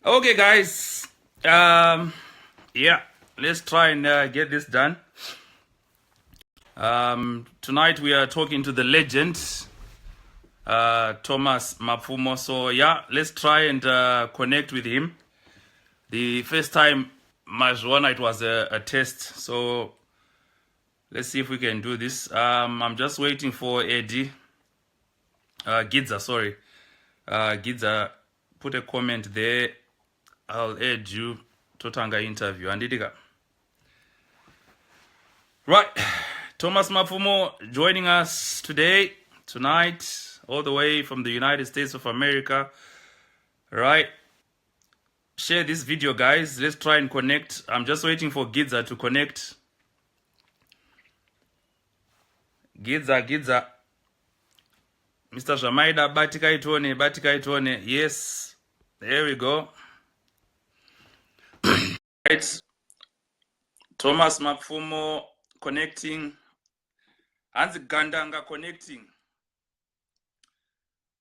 Okay, guys. Yeah, let's try and get this done. Tonight we are talking to the legend, Thomas Mapfumo. So, yeah, let's try and connect with him. The first time, Mazwana, it was a test. So, let's see if we can do this. I'm just waiting for Eddie. Gidza, sorry. Gidza, put a comment there. I'll add you. Totanga interview. Anditika. Right. Thomas Mapfumo joining us today, tonight, all the way from the United States of America. Right. Share this video, guys. Let's try and connect. I'm just waiting for Gidza to connect. Gidza, Gidza. Mr. Zvamaida, batikai tione, batikai tione. Yes. There we go. Right. Thomas Mapfumo connecting. Hanzi Gandanga connecting.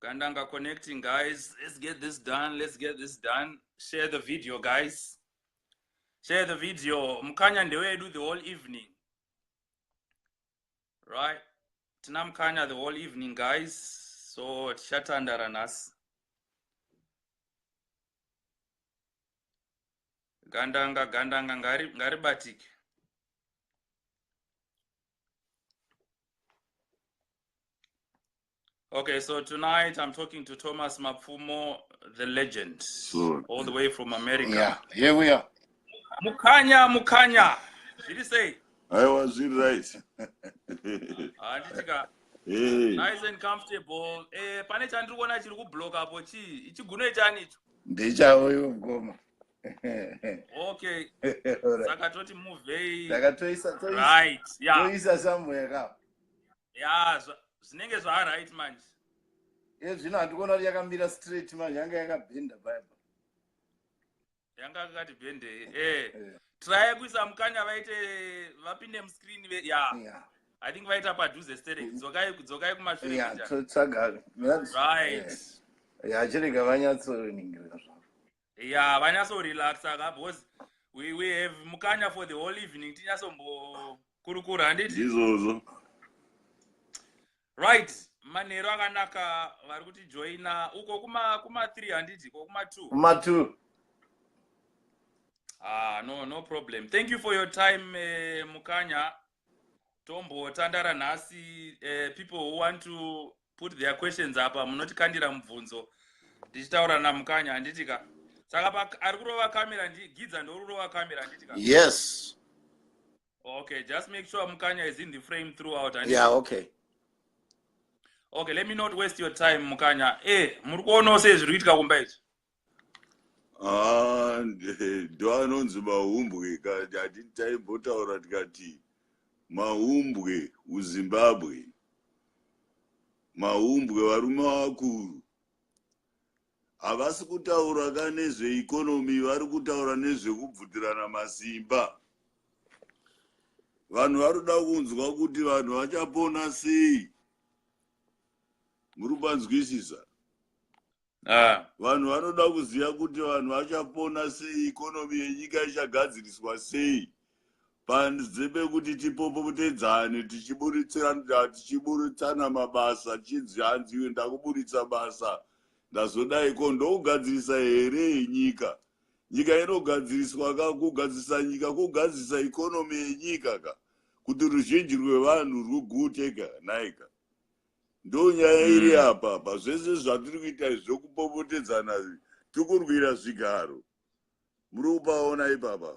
Gandanga connecting, guys. Let's get this done. Let's get this done. Share the video, guys. Share the video. Mukanya ndewedu the whole evening. Right. Tina Mukanya the whole evening, guys. So tichatandara nhasi. Gandanga, gandanga ngari ngaribatike. Okay, so tonight I'm talking to Thomas Mapfumo, the legend, So, all the way from America. Yeah, here we are. Mukanya, Mukanya. Zviri sei? I was right. Handiti ka. Hey, Nice and comfortable. Eh, pane chandiri kuona chiri kublock apo chii? Ichigunwe chani icho? Ndichavo iwe mukoma. Okay, Alright. saka toti muvhei. Takatoisa toisa Right. Yeah. toisa somewhere ka. Yeah, zvinenge zva right manje. Iye zvino handikuona kuti yakamira straight manje yanga yakabhenda paya. Yanga yakati bhende. Eh. Eh, Try kuisa mukanya vaite vapinde muscreen ve yeah. Yeah. I think vaita padhuze sterek. Dzokai dzokai kumashure Yeah, kuita. totsvaga. Right. Yeah, chirega vanyatsoningirira zvavo. Yeah, vanyatso relaxa ka because we have mukanya for the whole evening tinyatsobombokurukura handiti. ndizvozvo. Right. Manheru akanaka vari kuti joina uko kuma 3 handiti ko kuma 2. Kuma 2. Ah, no, no problem. Thank you for your time, Mukanya. Tombotandara nhasi people who want to put their questions apa munotikandira mubvunzo tichitaura naMukanya handiti ka. Saka pa ari kurova kamera ndi Gidza ndori kamera handiti ka. Yes. Okay, just make sure Mukanya is in the frame throughout. Handiti? Yeah, okay. Okay, let me not waste your time Mukanya. Eh, muri kuonawo sei zviri kuitika kumba izvi? Ah, ndo anonzi mahumbwe hatiti taimbotaura tikati mahumbwe uZimbabwe. Mahumbwe varume vakuru. Havasi kutaura ka nezveeconomy, vari kutaura nezvekubvutirana masimba. Vanhu vari kuda kunzwa kuti vanhu vachapona sei. Muri kupanzwisisa? Ah, Vanhu vanoda kuziva kuti vanhu vachapona sei, economy yenyika ichagadziriswa sei. Panze pekuti tipopotedzane tichiburitsana mabasa, chinzi hanzi iwe ndakuburitsa basa, ndazodai ko ndokugadzirisa here nyika? Nyika inogadziriswa ka kugadzirisa nyika kugadzirisa economy yenyika ka kuti ruzhinji rwevanhu rwugute ka nhaika. Ndo nyaya iri apa apa zvese zvatiri kuita izvi zvekupopotedzana tiri kurwira zvigaro. Muri kupaona ipapa.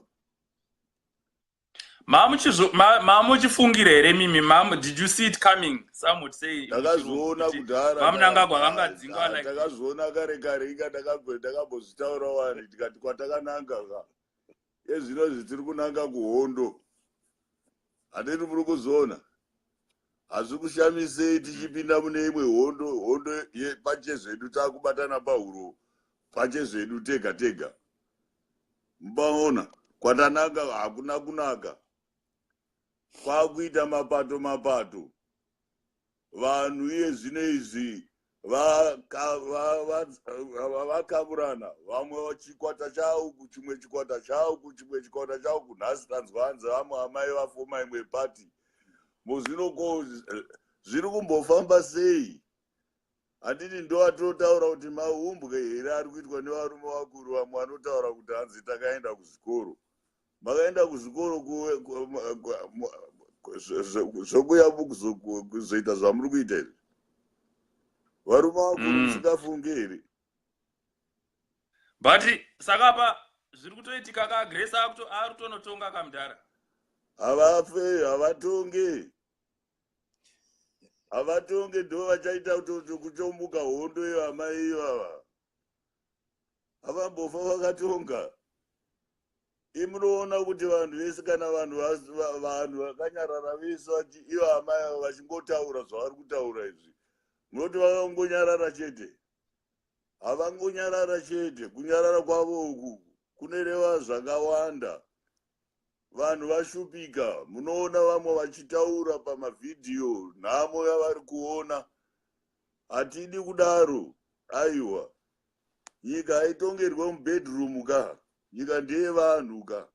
Mamuchifungira here mimi mamu did you see it coming some would say Ndakazviona kuti kudhara. VaMnangagwa vangadzingwa like this. Takazviona kare kare inga takambozvitaura wani tikati kwatakananga ka. Ezvinozvi tiri kunanga kuhondo. Handiti muri kuzviona? Hazvi kushamisei tichipinda mune imwe hondo, hondo yepachezvedu takubatana pahuro pachezvedu tega tega. Mupaona kwatananga hakuna kunaka. Kwakuita mapato mapato. Vanhu iye zvino izvi Vakaburana vamwe chikwata chauku, chimwe chikwata chauku, chimwe chikwata chauku. Nhasi tanzwa hanzi vamwe amai vafoma imwe pati. Muzvinoko zviri kumbofamba sei? Handiti ndo atinotaura kuti mahumbwe here ari kuitwa nevarume vakuru? Vamwe vanotaura kuti hanzi takaenda kuzvikoro. Makaenda kuzvikoro zvokuya kuzoita zvamuri kuita izvi, varume vakuru, musingafungi here? But saka pa zviri kutoitika ka, Grace ari kutonotonga kamudhara. Havafe, havatonge, havatonge. Ndo vachaita kuchomuka hondo iyo. Amai ivava havambofa vakatonga. Imunoona kuti vanhu vese, kana vanhu vanhu vakanyarara vese, ivo amai ava vachingotaura zvavari kutaura izvi, munoti vakangonyarara chete? Havangonyarara chete. Kunyarara kwavo uku kunoreva zvakawanda. Vanhu vashupika. Munoona vamwe vachitaura pamavhidhiyo nhamo yavari kuona. Hatidi kudaro, aiwa. Nyika haitongerwe mubedroom ka. Nyika ndeyevanhu ka,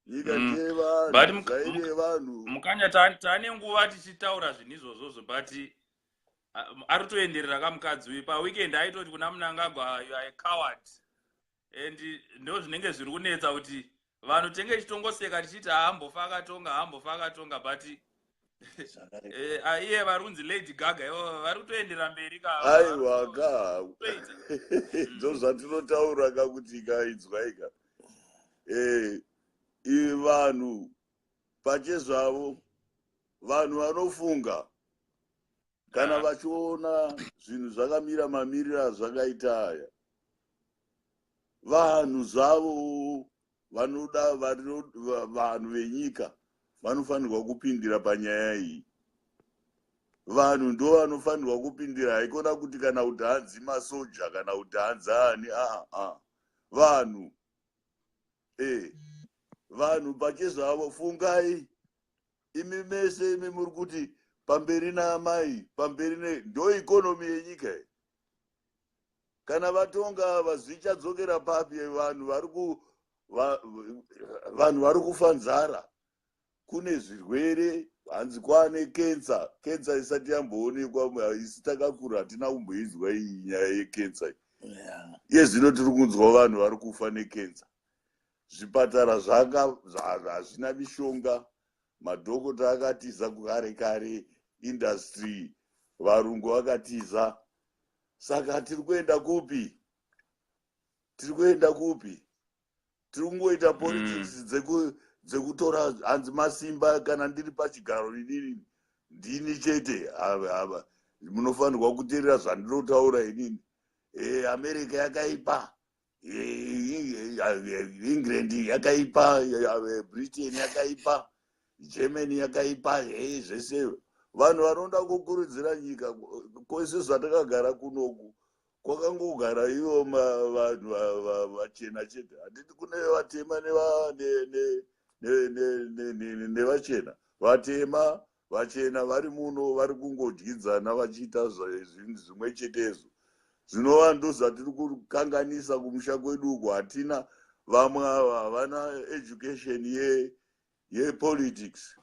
nyika ndeyevanhu, zvairi yevanhu. Mukanya, taane nguva tichitaura zvinhu izvozvozvo, but ari kutoenderera kamukadzi uyu. Paweekend aitoti kuna Munangagwa, "You are a coward." And ndo zvinenge zviri kunetsa kuti vanhu tenge tichitongoseka tichiti haambofa akatonga, haambofa akatonga, but iye vari kunzi Lady Gaga ivo vari kutoendera mberi ka. Aiwa ka, ndo zvatinotaura ka kuti ikaidzwaika vanhu pachezvavo, vanhu vanofunga kana vachiona zvinhu zvakamira mamiriro azvakaita aya, vanhu zvavo vanoda, vanhu venyika vanofanirwa kupindira panyaya iyi. Vanhu ndo vanofanirwa kupindira. Haikona kuti kana kuti hanzi masoja, kana kuti hanzi ani. Aa, vanhu, vanhu pachezvavo, fungai imi mese imi muri kuti pamberi naamai, pamberi ne ndo economy yenyika iyi. Kana vatonga ava, zvichadzokera papi? Vanhu vari ku vanhu vari kufa nzara. Kune zvirwere, hanzi kwaane kensa. Kensa isati yamboonekwa. Isi takakura hatina kumboinzwa iyi nyaya yekensa. Iye zvino tiri kunzwa vanhu vari kufa nekensa. Zvipatara hazvina mishonga. Madhokota akatiza kare kare, industry, varungu vakatiza. Saka tiri kuenda kupi? Tiri kuenda kupi? Tiri kungoita politics dzekutora hanzi masimba. Kana ndiri pachigaro inini, ndini chete. Munofanirwa kuteerera zvandinotaura inini. America yakaipa, England yakaipa, Britain yakaipa, Germany yakaipa, zvese. Vanhu vanoda kukurudzira nyika kwese. Zvatakagara kunoku kwakangogara ivo vanhu vachena chete. Handiti kune vatema nevachena? Vatema, vachena vari muno vari kungodyidzana vachiita zvinhu zvimwe chetezvo, zvinova ndo zvatiri kukanganisa kumusha kwedu uku. Hatina, vamwe ava havana education yepolitics,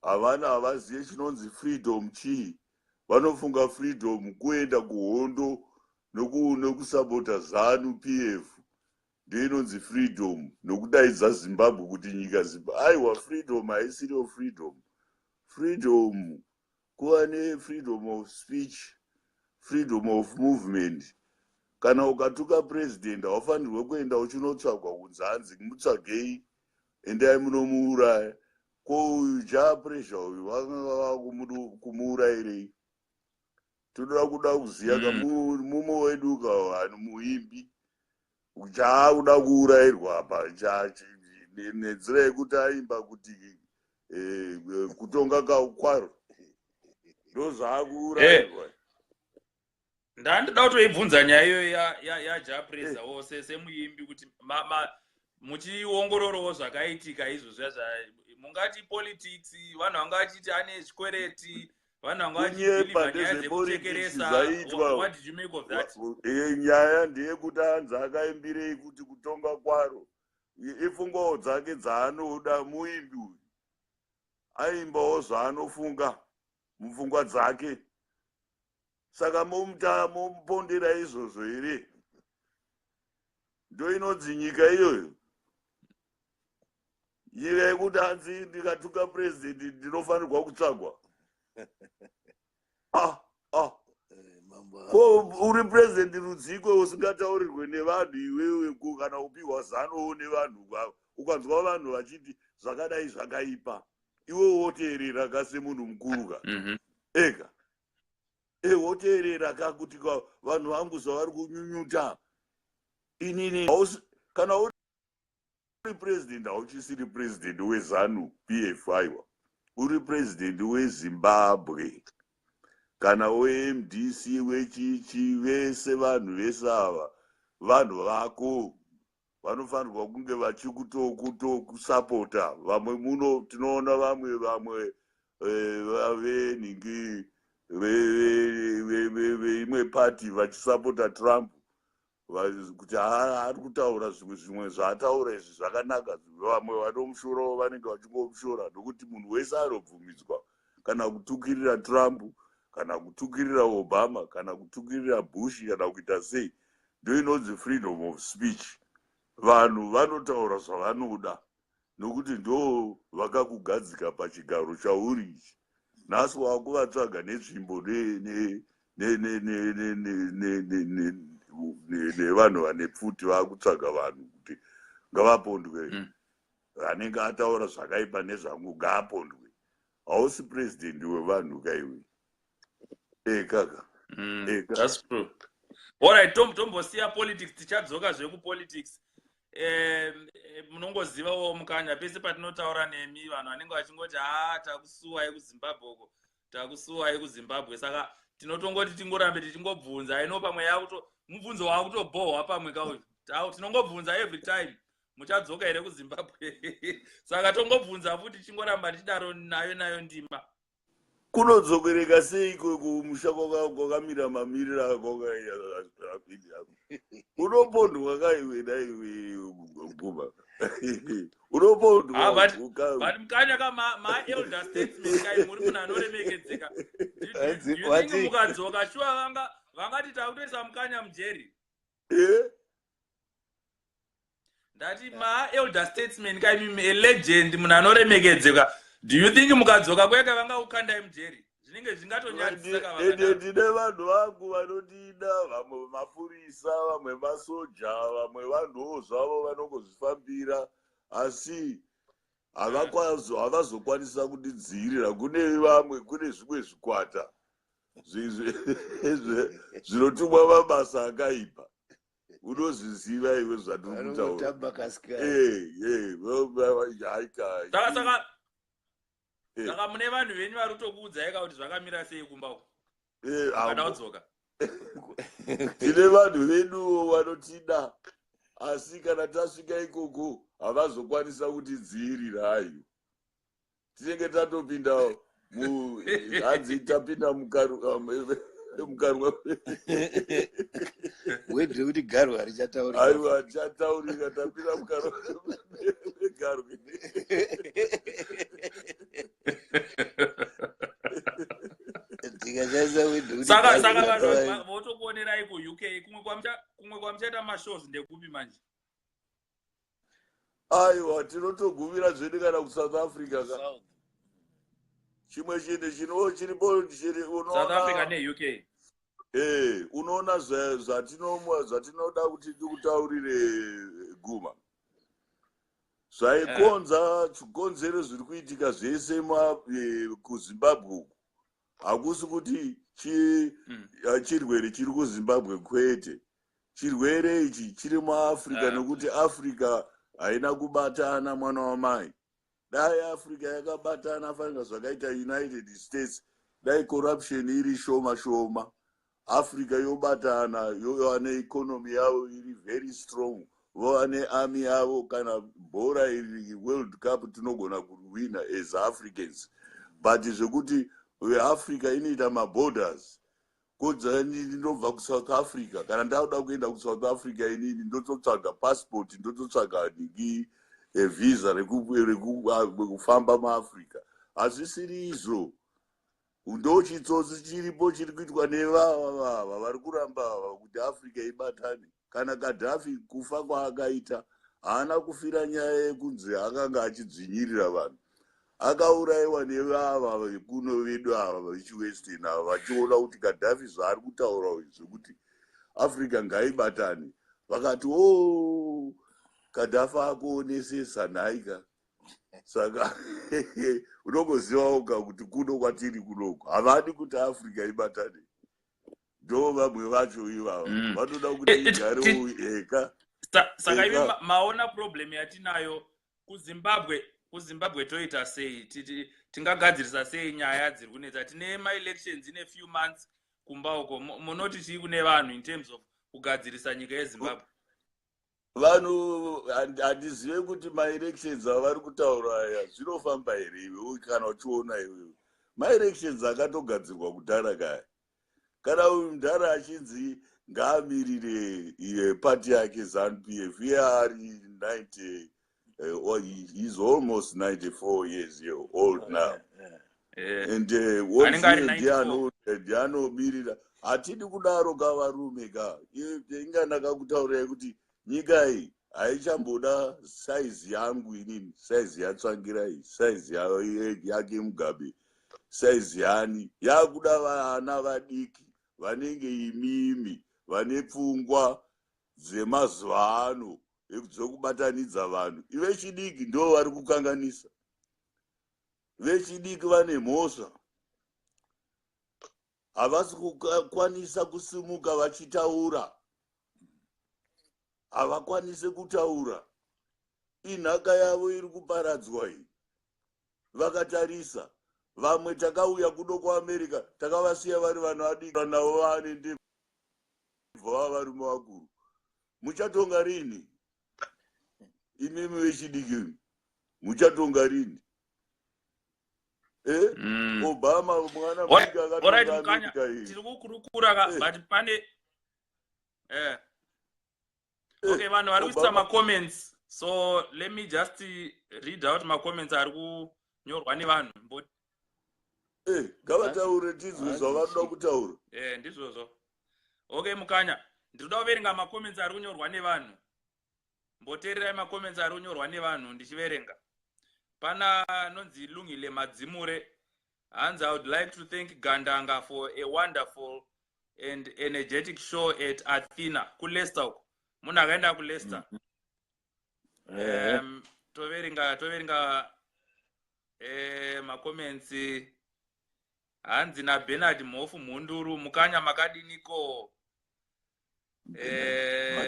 havana, havazive chinonzi freedom chii. Vanofunga freedom kuenda kuhondo nekusapota ZANU PF, ndoinonzi freedom, nokudaidza Zimbabwe kuti nyika Zimbabwe. Aiwa, freedom haisiriyo freedom. Freedom kuva nefreedom of speech, freedom of movement. Kana ukatuka president, haufanirwe kuenda uchinotsvagwa kunzi hanzi mutsvagei, endai munomuuraya. Ko uyu Jah Prayzah uyu vakanga vakumuurayirei? Toda kuda kuziva ka. Mumwe wedu ka, vanhu, muimbi chaakuda kuurayirwa apa nenzira yekuti aimba kuti kutonga kwaro, ndo zvaakuurayirwa. Ndandoda kutoibvunza nyaya iyoyo yaJah Prayzah wo semuimbi, kuti muchiongororowo zvakaitika izvo zviya, mungati politics, vanhu vanga vachiti ane zvikwereti. Vanhu vanga Kunyepa, vachibhilivha nyaya ndezvepolitics dzekuchekeresa. Zvaitwa. What did you make of that? Nyaya ndeyekuti anzi akaimbirei kuti kutonga kwaro. Ipfungwawo dzake dzaanoda. Muimbi uyu aimbawo zvaanofunga mupfungwa dzake, saka momuta momupondera izvozvo here? Ndo inonzi nyika iyoyo, nyika yekuti hanzi ndikatuka purezidendi ndinofanirwa kutsvagwa. Ah, ah. Mambo. Ko uri purezidendi rudziko usingataurirwe nevanhu iwewe, kana kupiwa zanowo nevanhu? Ukanzwa vanhu vachiti zvakadai zvakaipa, iwe woteerera ka semunhu mukuru ka. Ega e woteerera ka kuti ka vanhu vangu zvavari kunyunyuta inini. Kana uri president, hauchisiri president weZANU PF, aiwa, uri president weZimbabwe kana weMDC, wechichi, vese vanhu vese ava vanhu vako, vanofanirwa kunge vachikutokusapota. Vamwe muno tinoona vamwe venhingi veimwe party vachisapota Trump kuti ari kutaura zvimwe zvaataura izvi zvakanaka. Vamwe vanomushorawo vanenge vachingomushora, nokuti munhu wese anobvumidzwa kana kutukirira Trump, kana kutukirira Obama, kana kutukirira Bush, kana kuita sei. Ndo inonzi freedom of speech. Vanhu vanotaura zvavanoda, nokuti ndo vakakugadzika pachigaro chauri ichi. Nhasi wakuvatsvaga netsvimbo nevanhu vane pfuti, vakutsvaga vanhu kuti ngavapondwe. Anenge ataura zvakaipa nezvangu ngaapondwe. Hausi purezidendi wevanhu kaiwe, ekaka. Eka. That's true. Alright, tombosiya politics, tichadzoka zvekupolitics. Munongozivawo Mukanya, pese patinotaura nemi vanhu vanenge vachingoti, "Ha, takusuwai kuZimbabwe uko, takusuwai kuZimbabwe." Saka tinotongoti tingorambe tichingobvunza. Aino pamwe yakuto mubvunzo wakutobhohwa pamwe kauyu. Tinongobvunza every time, muchadzoka here kuZimbabwe? Saka tongobvunza futi, tichingoramba tichidaro nayo ndima. Kunodzokereka seiko kumusha kwakamira mamiriro akwakaita? Unopondwa kaiwe, naiwe guma unopondwa. Ah, but Mukanya ka, maelder statesman kai, muri munhu anoremekedzeka. Do you think mukadzoka shuwa vangati takutoisa Mukanya mujeri? Eh? Ndati maelder statesman kai mimi, a legend, munhu anoremekedzeka. Do you think mukadzoka kweka vangakukandai mujeri? Zvinenge zvingatonyadzisa ka Ende vakadaro. Ndine vanhu vangu vanondida, vamwe mapurisa, vamwe masoja, vamwe vanhuwo zvavo vanongozvifambira, asi havazokwanisa kundidzivirira. Kune vamwe, kune zvimwe zvikwata zvinotumwa mabasa akaipa. Unozviziva iwe zvandiri kutaura. Vanongotamba kasika. Eh, haika. Saka saka mune vanhu venyu vari kutokuudzai ka kuti zvakamira sei kumba uko kana udzoka? Tine vanhu veduwo vanotida, asi kana tasvika ikoko havazokwanisa kutidzivirira ayo. Tinenge tatopinda hanzi tapinda mukarwa. Wedre kuti garwa richataurika. Aiwa, tichataurika tapinda mukarwa megarwe. Tikashandisa wedre kuti Saka garwe saka vanhu richataurika. votokuonerai kuUK. Kumwe kwamuchaita mashows ndekupi manje? Aiwa, tinotogumira zvedu kana kuSouth Africa ka. South. Chimwe chinhu chino chiripo chiri South Africa unoona neUK. Unoona zvatinoda kuti tikutaurire, Guma, zvaikonza chikonzero zviri kuitika zvese kuZimbabwe uku, hakusi kuti chirwere chiri kuZimbabwe, kwete. Chirwere ichi chiri muAfrica, nekuti Africa haina kubatana, mwana wamai. Dai Africa yakabatana fanira zvakaita United States, dai corruption iri shoma shoma. Africa yobatana, yova neeconomy yavo iri very strong, vova nearmy yavo. Kana bhora iri, World Cup, tinogona kuwina as Africans. But zvekuti Weafrica inoita maborders. Kodza ndinobva kuSouth Africa, kana ndakuda kuenda kuSouth Africa inini ndototsvaga passport, ndototsvaga niki, visa rekufamba muAfrica. Hazvisiri izvo. Ndo chitsotsi chiripo chiri kuitwa nevava vava vari kuramba ava kuti Africa ibatane. Kana Gadhafi, kufa kwaakaita, haana kufira nyaya yekunzi akanga achidzvinyirira vanhu. Akaurayiwa nevava vekuno vedu ava vechiwestern ava, vachiona kuti Gadhafi zvaari kutaura zvekuti Africa ngaibatane. Vakati, o oh, Gadhafi akuonesesa nhaika. Saka unongozivawoka kuti kuno kwatiri kunoko havadi kuti Africa ibatane. Ndo vamwe vacho ivava vanoda kuti igarewo eka. Saka imi maona problem yatinayo kuZimbabwe? KuZimbabwe toita sei? Tingagadzirisa sei nyaya dziri kunetsa? Tine maelections in a few months kumba uko. Munoti chii kune vanhu in terms of kugadzirisa nyika yeZimbabwe? Vanhu, handizive kuti maelections avari kutaura aya zvinofamba here. Iwe kana uchiona iwewe, maelections akatogadzirwa kudhara kaya. Kana uyu mudhara achinzi ngaamirire iye pati yake ZANU PF, iye ari 90, he's almost 94 years old now. And Anenge ari woziye 94. Ndianomirira. Hatidi kudaro ka, varume ka. Inga ndakakutaurirai kuti nyika iyi haichamboda saizi yangu inini, saizi yaTsvangirai, saizi yake Mugabe, saizi yani. Yakuda vana vadiki vanenge imimi, vane pfungwa dzemazuva ano dzekubatanidza vanhu. Vechidiki ndo vari kukanganisa. Vechidiki vane mhosva, havasi kukwanisa kusimuka vachitaura, havakwanisi kutaura. Inhaka yavo iri kuparadzwa iyi. Vakatarisa vamwe takauya kuno kuAmerica, takavasiya vari vanhu vadiki, navo vane ndebvu, vava varume vakuru. Muchatonga rini imimi vechidiki? Muchatonga rini, eh? Obama mwana mudiki Alright, akatonga Mukanya, America iyi. Tiri kukurukura ka, Eh. but pane okay, vanhu vari kuisa Obama- macomments, so let me just read out macomments ari kunyorwa nevanhu. Ngavataure tizwe zvavanoda kutaura. Ndizvozvo. Okay, Mukanya, ndinoda kuverenga macomments ari kunyorwa nevanhu. Mboteererai macomments ari kunyorwa nevanhu ndichiverenga. Pana nonzi Lungile Madzimure, hanzi, "I would like to thank Gandanga for a wonderful and energetic show at Athena." KuLeicester uko, munhu akaenda kuLeicester. Toverenga macomments. Hanzi naBernard Mhofu Mhunduru, "Mukanya, makadiniko?"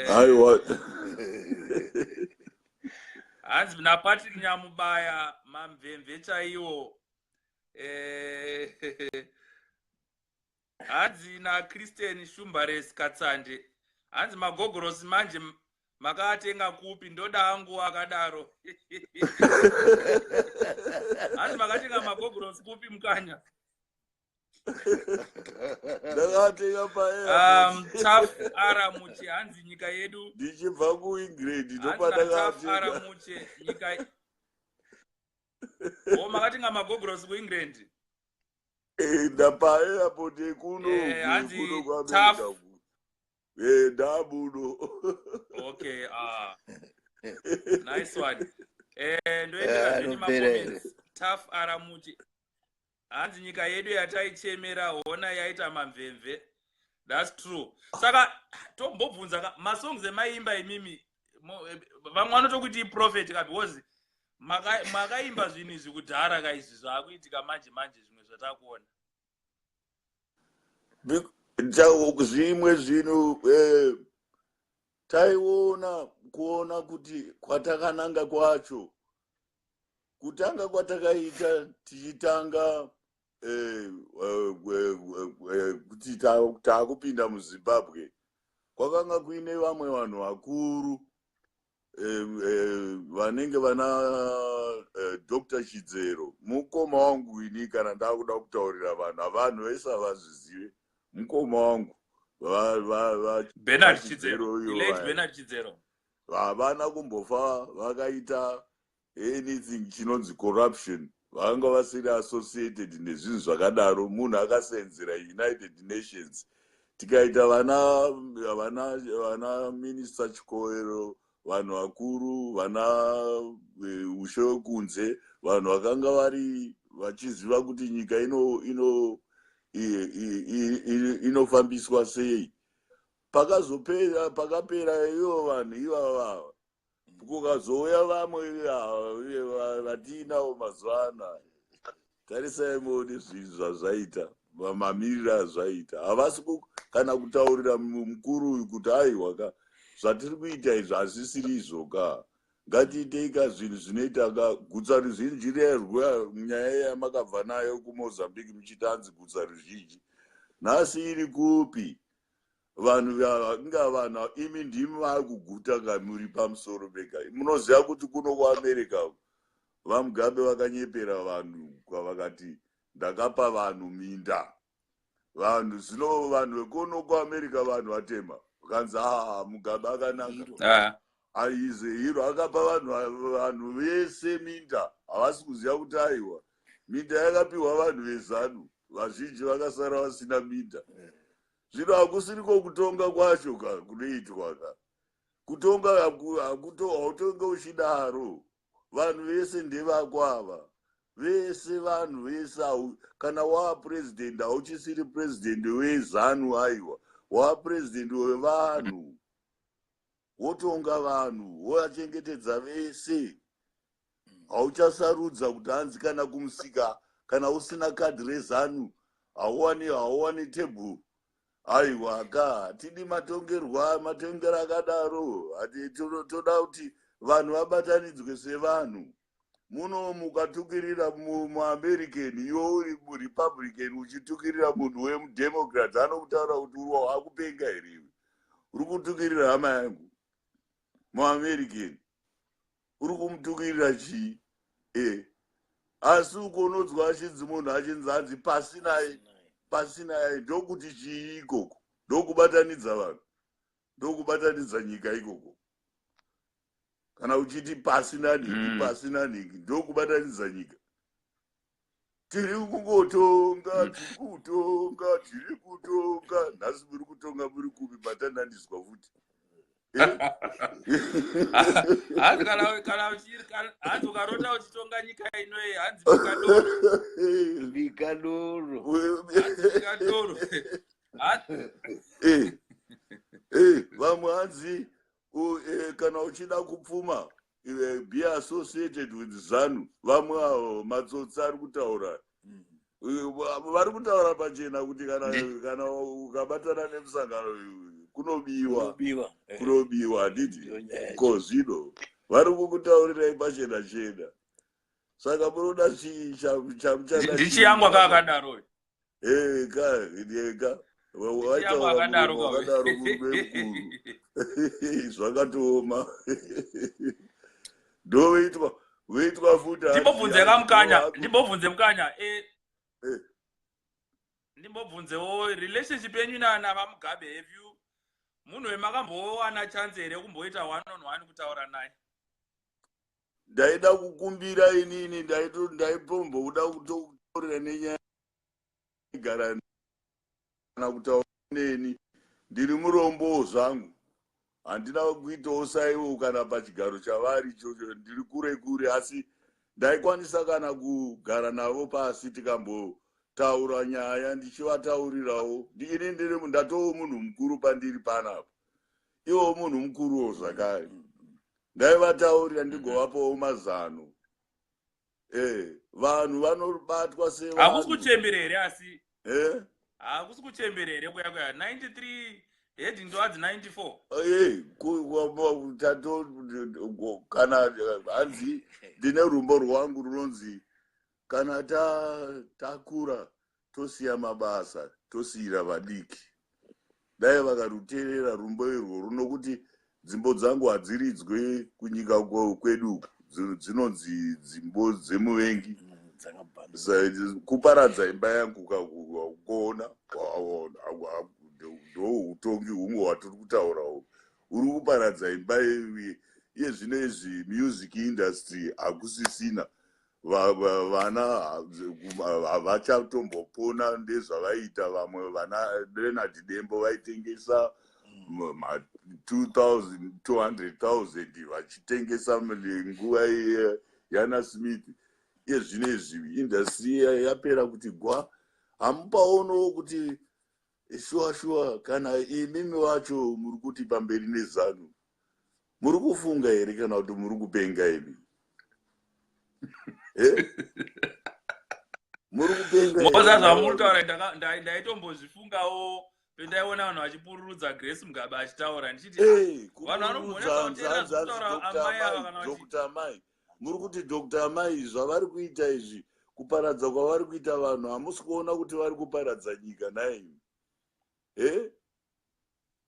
Aiwa. Hanzi naPatrick Nyamubaya, "Mamvemve chaiwo." Hanzi naChristian Shumbares Katsande, hanzi, "Magogorosi manje makaatenga kupi? Ndoda angu akadaro." Hanzi makatenga magogorosi kupi, Mukanya? Ndakatenga paairport. Taf Aramuche, hanzi, "Nyika yedu." Ndichibva kuEngland. Hanzi nataf Ndopandakatenga. Aramuche, "Nyika o." Makatenga magogorosi kuEngland? Ndapaairport ekuno. Hanzi Kuno Taf- kuAmerica. Ndabuno. Okay, ah, nice one. Ndoendera zveni Anopera here? macomments. Taf Aramuchi, hanzi, "Nyika yedu yataichemera, hona yaita mamvemve." That's true. Saka tombobvunza ka, masongs emaimba imimi, vamwe vanotokuti iprophet ka, because makaimba zvinhu izvi kudhara ka, izvi zvaakuitika manje manje, zvimwe zvatakuona. Zvimwe zvinhu taiona kuona kuti kwatakananga kwacho, kutanga kwatakaita tichitanga kuti taakupinda muZimbabwe, kwakanga kuine vamwe vanhu vakuru. Vanenge vana Dr Chidzero, mukoma wangu ini. Kana ndakuda kutaurira vanhu, havanhu vese havazvizive, mukoma wangu. Bernard Chidzero, late Bernard Chidzero. Havana kumbofa vakaita anything chinonzi corruption. Vanga vasiri associated nezvinhu zvakadaro. Munhu akasenzera United Nations. Tikaita vana Minister Chikowero, vanhu vakuru, vana ushe wekunze, vanhu vakanga vari vachiziva kuti nyika inofambiswa sei. Pakazopera, pakapera ivo vanhu ivava, kukazouya vamwe vatiinawo mazuva anaya. Tarisai muone zvinhu zvazvaita, mamiriro azvaita. Havasi kana kutaurira mukuru uyu kuti, "Aiwa ka, zvatiri kuita izvi hazvisiri izvo ka, ngatiitei ka zvinhu zvinoita ka." Gutsa ruzhinji rerwa, nyaya yamakabva nayo kuMozambique muchiti hanzi gutsa ruzhinji, nhasi iri kupi? Vanhu inga vanhu imi ndimi vaakuguta ka, muri pamusoro pega. Munoziva kuti kuno kuAmerica VaMugabe vakanyepera vanhu kwavakati, "Ndakapa vanhu minda." Vanhu zvino, vanhu vekuno kuAmerica, vanhu vatema, vakanzi, "Aa, Mugabe akanaka, aize hero, akapa vanhu vese minda." Havasi kuziva kuti aiwa, minda yakapiwa vanhu veZANU, vazhinji vakasara vasina minda. Zvino hakusiriko kutonga kwacho ka kunoitwa ka. Kutonga hautonge uchidaro. Vanhu vese ndevako ava, vese, vanhu vese. Kana waapurezidendi, hauchisiri purezidendi weZANU, aiwa, waapurezidendi wevanhu. Wotonga vanhu, wovachengetedza vese. Hauchasarudza kuti hanzi kana kumusika, kana usina kadhi reZANU hauwani tebhuru. Aiwa ka, hatidi matongerwa, matongero akadaro. Toda kuti vanhu vabatanidzwe sevanhu. Muno mukatukirira muAmerican, iwe uri muRepublican, uchitukirira munhu wemuDemocrat, anokutaura kuti uri akupenga here iwe? Uri kutukirira hama yangu muAmerican, uri kumutukirira chii? Asi uko unonzwa achinzi munhu achinzi hanzi pasinaye, pasinaye. Ndokuti chii ikoko? Ndokubatanidza vanhu, ndokubatanidza nyika ikoko? Kana uchiti pasina nhingi, pasina nhingi, ndokubatanidza nyika? Tiri kungotonga, tiri kutonga, tiri kutonga. Nhasi muri kutonga muri kupi? Matandaniswa futi. Hanzi kana hanzi ukarota uchitonga nyika inoyi, hanzi bika doro. Bika doro. Hanzi bika doro. Vamwe hanzi kana uchida kupfuma, be associated with ZANU. Vamwe avo matsotsi ari kutaura, vari kutaura pachena kuti kana ukabatana nemusangano uyu, kunobiwa. Kunobiwa. Kunobiwa, handiti? Ndiyo nyaya yacho. Ko zvino vari kukutaurirai pachena chena, saka munoda chii chamuchada? Ndichiyangwa kaakadaro. Eka eka. Ndichiyangwa Waitaura akadaro. muromo wakadaro, murume mukuru, zvakatooma. Ndovoitwa voitwa futi hanzi Ndimbobvunze hanzi kaMukanya, ndimbobvunze Mukanya. Ndimbobvunzewo relationship yenyu navaMugabe. Have you, munhu wemakambowana chance here kumboita one on one kutaura naye? Ndaida kukumbira inini, ndaipomboda kutotaurira nenyaya gara kana kutaura neni. Ndiri murombowo zvangu, handina kuitawo saiwo kana pachigaro chavari ichocho, ndiri kure kure, asi ndaikwanisa kana kugara navo pasi tikambotaura nyaya, ndichivataurirawo. Ini ndiri ndatowo munhu mukuru pandiri panapa, iwo munhu mukuruwo zvakare. Ndaivataurira, ndigovapawo mazano. Vanhu vanobatwa Hakusi sevanhu. kuchembera here asi? Hakusi kuchembera here kuya kuya 93 heading towards 94? Kana hanzi ndine rumbo rwangu runonzi, "Kana takura tosiya mabasa, tosiyira vadiki." Dai vakaruteerera rumbo irworwo, nokuti Dzimbo dzangu hadziridzwe kunyika kwedu uku. Dzinonzi dzimbo dzemuvengi. Kuparadza imba yangu kuona ndo utongi humwe hwatiri kutaura uhu. Uri kuparadza imba iye zvino izvi. Music industry hakusisina. Vana havachatombopona ndezvavaiita vamwe vana Leonard Dembo. Vaitengesa ma2000, 200,000 vachitengesa nguva yana Smith. Iye zvino izvi industry yapera kuti gwa. Hamupaonowo kuti shuwa shuwa kana imimi wacho muri kuti pamberi neZANU, muri kufunga here kana kuti muri kupenga imi? Eh? Muri kupenga here? Moza zvamuri kutaura, ndaitombozvifungawo pendaiona vanhu vachipururudza Grace Mugabe achitaura, ndichiti, "Ah, Eh, vanhu vanogonesa kupururudza kuteerera hanzi hanzi zvekutaura Dr. amai ava Amai, kana vachi Dr. Amai, muri kuti Dr. Amai zvavari kuita izvi, kuparadza kwavari kuita vanhu, hamusi kuona kuti vari kuparadza nyika naimi e?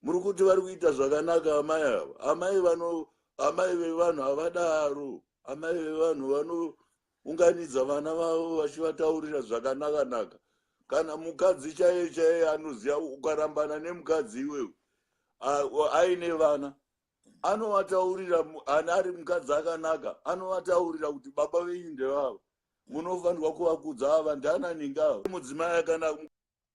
Muri kuti vari kuita zvakanaka amai ava? Amai vano, amai vevanhu havadaro. Amai vevanhu vanounganidza vana vavo vachivataurira zvakanaka-naka. Kana mukadzi chaiye chaiye anoziva, ukarambana nemukadzi iwewe aine vana, anovataurira. Ana ari mukadzi akanaka, anovataurira kuti baba venyu ndevava, munofanirwa kuvakudza, ava ndananinga ava. Mudzimai akanaka,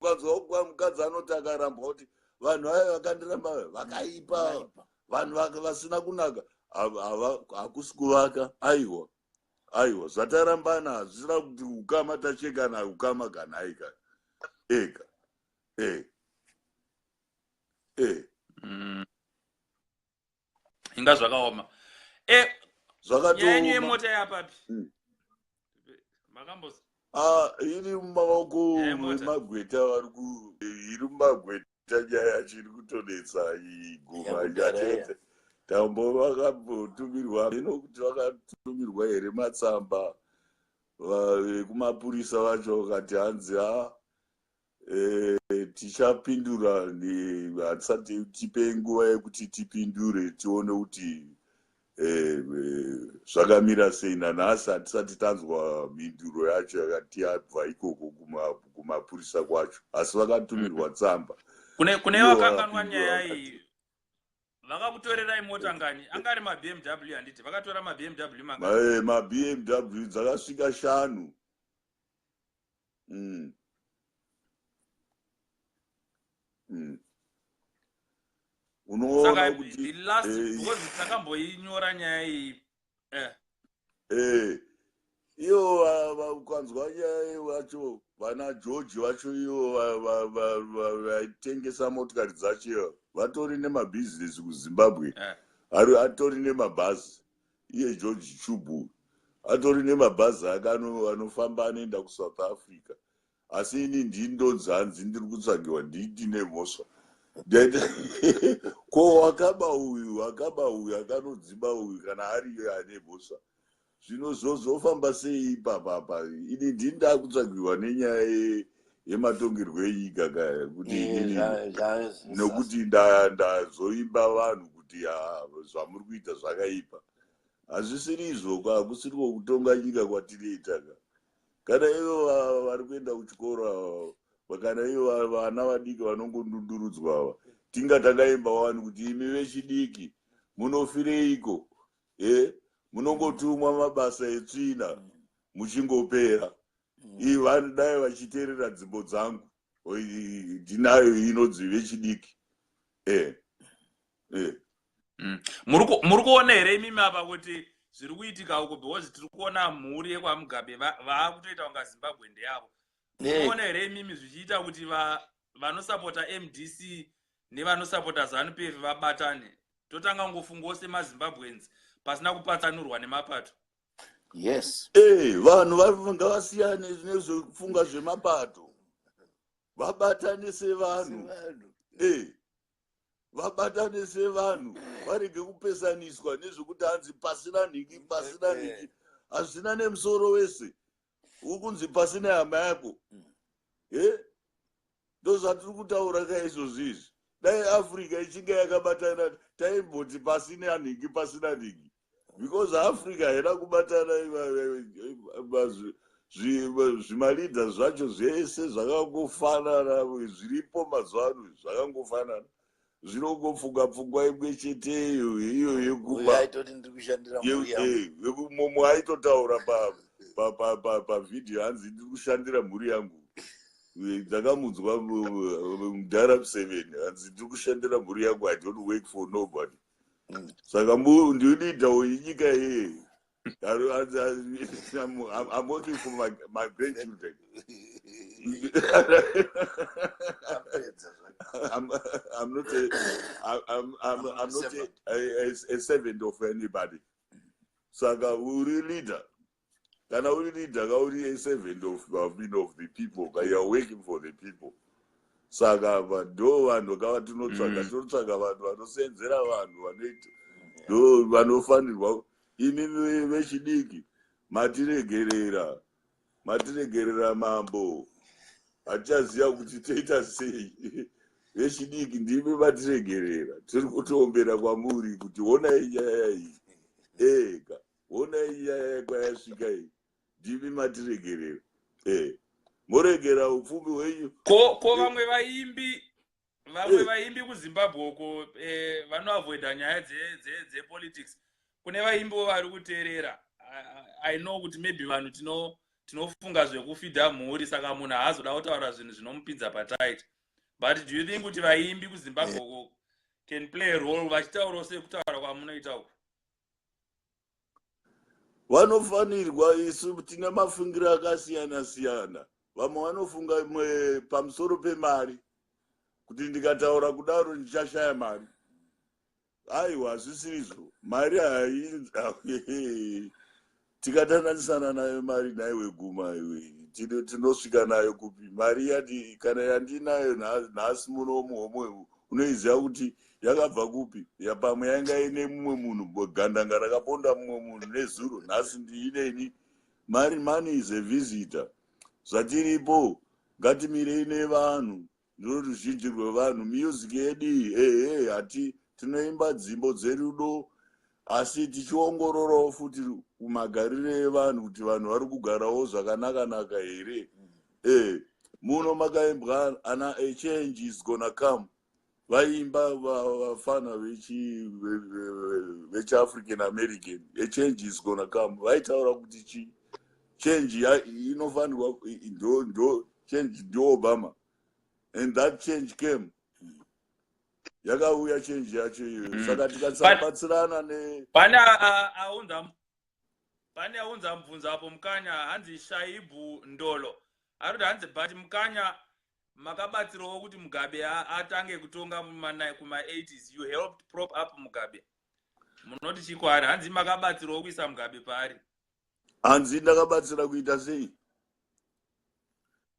ukanzwa mukadzi anoti akarambwa kuti vanhu vaya vakandiramba vakaipa, vanhu vasina kunaka, hakusi kuvaka. Aiwa, aiwa, zvatarambana hazvisina kuti ukama tachekana ukama kana aika ega e e Inga zvakaoma e nyaya yenyu Zvakatooma. yemota yapapi? Makambos Ah, iri mumaoko Nyaya yemota. emagweta vari ku iri mumagweta. Nyaya yacho iri kutonetsa iguma. Yakudhara iya. Chete tambo vakambotumirwa ino kuti vakatumirwa here matsamba vekumapurisa vacho, vakati hanzi ha tichapindura, hatisati, tipe nguva yekuti tipindure tione kuti zvakamira sei. Nanhasi hatisati tanzwa mhinduro yacho yakati yabva ikoko kumapurisa kwacho, asi vakatumirwa tsamba. Kune Ivo vakanganwa vakapindura nyaya vakati iyi, vakakutorerai mota ngani? Anga ari maBMW, handiti? Vakatora maBMW mangani? MaBMW dzakasvika shanu. Unoona Saka kuti the last, because takamboinyora nyaya iyi Ivo ukanzwa nyaya vacho vana George vacho, ivo vaitengesa motikari dzacho ivo vatori nemabhizinesi kuZimbabwe. Ari atori nemabhazi. Iye George Chubu atori nemabhazi ake anofamba anoenda kuSouth Africa, asi ini ndindonzi hanzi ndiri kutsvagiwa, ndine mhosva. Ko wakaba uyu, wakaba uyu, akanodziba uyu, kana ariyo ane mhosva, zvino zvozofamba sei ipapapa? Ini ndini ndakutsvagiwa nenyaya yematongerwo enyika kaya kuti inini nokuti ndazoimba vanhu kuti ha, zvamuri kuita zvakaipa. Hazvisiri izvo, hakusiriko kutonga nyika kwatinoita ka. Kana ivo vari kuenda kuchikoro ava, kana ivo vana vadiki vanongondundurudzwa ava, tinga takaimba wani kuti imi vechidiki munofireiko e munongotumwa mabasa etsvina muchingopera. Vanhu dai vachiteerera dzimbo dzangu. Ndinayo inonzi Vechidiki e e Muri kuona here imimi apa kuti zviri kuitika uko? Because tiri kuona mhuri yekwaMugabe vaakutoita kunga Zimbabwe ndeyavo. Munoona here imimi zvichiita kuti vanosapota MDC nevanosapota ZANU PF vabatane, totanga kungofungawo semaZimbabweans pasina kupatsanurwa nemapato? Yes. Vanhu ngavasiyane nezvekufunga zvemapato, vabatane sevanhu. Sevanhu. Vabatane sevanhu, varege kupesaniswa nezvekuti hanzi pasina nhingi, pasina nhingi. Hazvina nemusoro wese. Uri kunzi pasina hama yako e ndo zvatiri kutaura kaizvozvi izvi. Dai Africa ichinge yakabatana. Taimboti pasina nhingi, pasina nhingi, because Africa haina kubatana. Zvimaleader zvacho zvese zvakangofanana, zviripo mazuva ano zvakangofanana, zvinongofunga pfungwa imwe cheteyo iyo yekuba. Aitoti ndiri kushandira mhuri yangu. Mumwe aitotaura pavhidhiyo, hanzi, "Ndiri kushandira mhuri yangu." Ndakamunzwa mudhara Museveni, hanzi, "Ndiri kushandira mhuri yangu, I don't work for nobody." Saka ndileader wenyika iyeye, "I'm working for my grandchildren." Apedza zvake. I'm not a, I'm not a servant of anybody. Saka uri leader. Kana uri leader, ka uri a servant of the people. Ka you are working for the people. Saka ndo vanhu kava tinotsvaga, tinotsvaga vanhu vanosenzera vanhu, vanoita, ndo vanofanirwa. Imi vechidiki matiregerera, matiregerera mambo, hatichaziva kuti toita sei. Vechidiki ndimi matiregerera, tiri kutoombera kwamuri kuti honai nyaya iyi ega, honai nyaya kwayasvika iyi. Ndimi matiregerera, e moregera upfumi hwenyu. Ko vamwe vaimbi, vamwe vaimbi kuZimbabwe uko vanoavoida nyaya dzepolitics. Kune vaimbiwo vari kuteerera, I know kuti maybe vanhu tinofunga zvekufidha mhuri, saka munhu haazoda kutaura zvinhu zvinomupinza patight, but do you think kuti vaimbi kuZimbabwe uko can play a role vachitaurawo sekutaura kwamunoita uku? Vanofanirwa. Isu tine mafungiro akasiyana siyana. Vamwe vanofunga pamusoro pemari, kuti ndikataura kudaro ndichashaya mari. Aiwa, hazvisirizvo. Mari hai, tikatananisana nayo mari naiwe guma iwe, tinosvika nayo kupi mari yati kana yandinayo nhasi muno muhomwe? Unoiziva kuti yakabva kupi? Pamwe yanga ine mumwe munhu, gandanga rakaponda mumwe munhu nezuro, nhasi ndiineni mari. Money is a visitor. Zvatiripo, ngatimirei nevanhu, ndiro ruzhinji rwevanhu. Music yedu iyi, ehe, hati tinoimba dzimbo dzerudo, asi tichiongororawo futi kumagariro evanhu, kuti vanhu vari kugarawo zvakanaka-naka here. Muno makaimbwa ana "A change is gonna come", vaimba vafana vechiAfrican American, "A change is gonna come", vaitaura kuti chi change inofanirwa, ndo change ndoObama, and that change came, yakauya change yacho iyoyo. Saka tikasabatsirana ne Pane aunza mubvunzo apo, Mukanya, hanzi Shaibhu Ndolo ari kuti, hanzi, "But Mukanya, makabatsirawo kuti Mugabe atange kutonga kuma-80s. You helped prop up Mugabe." Munoti chikwari? Hanzi makabatsirawo kuisa Mugabe paari. Hanzi ndakabatsira kuita sei?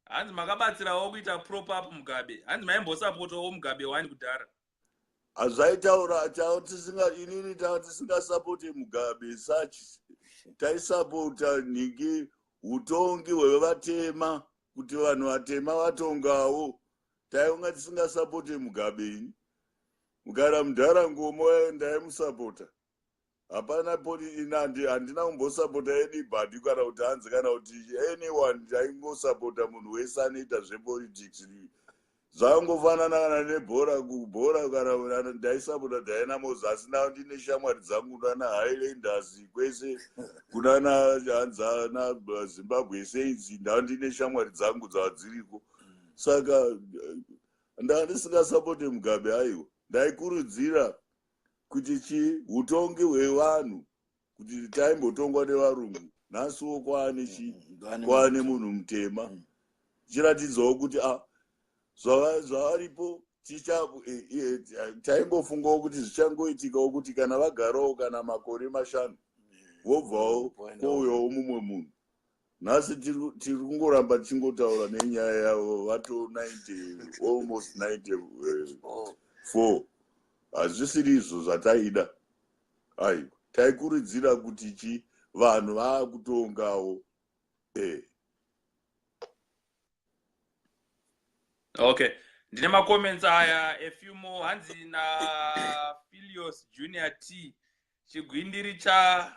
Hanzi makabatsirawo kuita prop up Mugabe. Hanzi maimbosapotawo Mugabe wani kudhara. Hazvaitaura tisinga, inini taa tisingasapote Mugabe such. Taisapota nhingi, utongi hwevatema, kuti vanhu vatema vatongawo. Taionga tisingasapote Mugabe. Ini mugara mudhara Ngomo ndaimusapota. Hapana poli, handina kumbosapota anybody, kana kuti hanzi, kana kuti anyone. Taingosapota munhu wese anoita zvepolitics. Zvangofanana kana nebhora, kubhora kana ndaisapota Dynamos, asi na ndine shamwari dzangu kunana Highlanders, kwese kunana hanzana Zimbabwe Saints, nda ndine shamwari dzangu dzadziriko. Saka ndaa ndisingasapote Mugabe, aiwa. Ndaikurudzira kuti chi utongi hwevanhu, kuti taimbotongwa nevarungu, nhasiwo kwaane chi kwaane munhu mutema, chiratidzawo kuti a zvavaripo. Taingofungawo kuti zvichangoitikawo kuti kana vagarawo kana makore 5, vobvawo, kwouyawo mumwe munhu. Nhasi tiri kungoramba tichingotaura nenyaya yavo, vato 90, almost 94. Hazvisiri izvo zvataida, aiwa. Taikurudzira kuti chi vanhu vaakutongawo Okay. Ndine macomments aya, a few more. Hanzi naPhilios Junior T, chigwindiri cha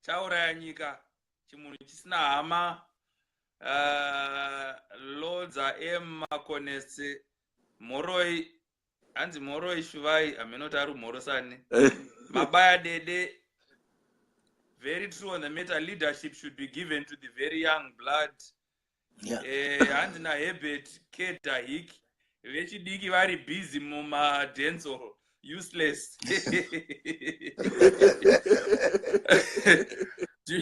chauraya nyika, chimunhu chisina hama. Lodza M Makonese, moroi. Hanzi moroi shuvai, haminoti ari mhorosani. Mabaya Dede, very true on the matter. Leadership should be given to the very young blood. Hanzi naHebert Kedahik, vechidiki vari busy mumadancehall, useless. Do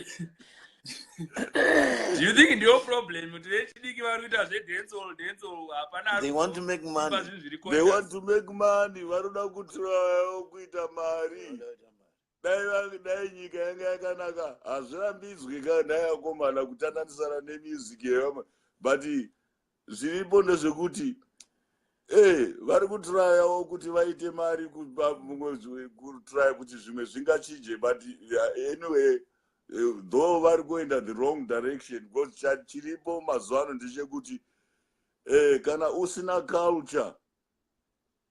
you think ndiyo problem kuti vechidiki vari kuita zvedancehall, dancehall, hapana? They want to make money. Zvinhu zviri They want to make money. Vanoda kutrayawo kuita mari. Dai nyika yanga yakanaka, hazvirambidzwi ka nhai akomana kutandanisana nemusic yevamwe, but zviripo ndezvekuti vari kutrayawo kuti vaite mari, kutraya kuti zvimwe zvingachinje. But anyway, though vari kuenda the wrong direction, because chiripo mazuva ano ndechekuti kana usina culture,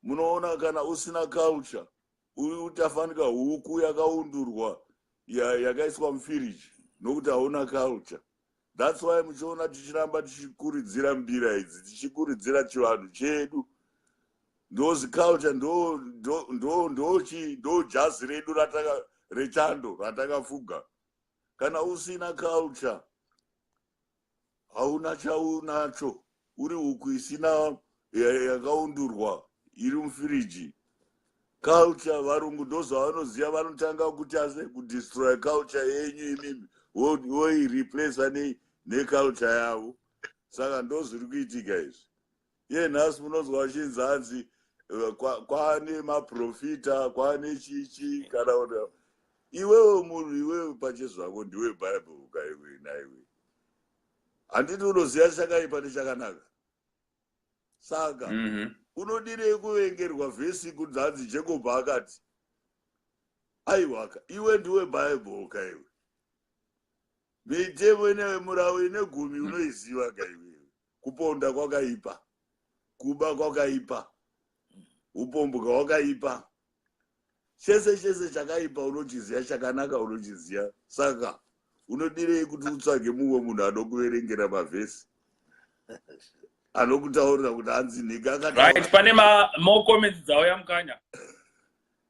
munoona, kana usina culture uri utafanika huku yakaundurwa, yakaiswa mufiriji, nokuti hauna culture. That's why muchiona tichiramba tichikurudzira mbira idzi, tichikurudzira chivanhu chedu. Ndozi culture, ndo jazi redu rechando ratakafuga. Kana usina culture, hauna chaunacho, uri huku isina yakaundurwa iri mufiriji. Culture, varungu ndozvavanoziva. Vanotanga kuti ase kudestroy culture yenyu imimi, voireplaca neculture yavo. Saka ndozviri kuitika izvi. Iye nhasi munonzwa vachinzi hanzi kwaane maprofita, kwaane chichi. Kana kuti iwewe munhu, iwewe pachezvako ndiwe Bhaibheri kaiwe naiwe, handiti unoziva chakaipa nechakanaka? Saka unodirei kuvengerwa vhesi kunzi hanzi Jakobho akati? Aiwaka, iwe ndiwe Bhaibheri kaiwe, mitemo ine murau ine 10 unoiziva kaiwewe. Kuponda kwakaipa, kuba kwakaipa, upombwa hwakaipa, chese chese chakaipa unochiziva, chakanaka unochiziva. Saka unodirei kuti utsvage mumwe munhu anokuverengera mavhesi, anokutaurira kuti hanzi nhika? Right, pane more comments dzauya, Mukanya.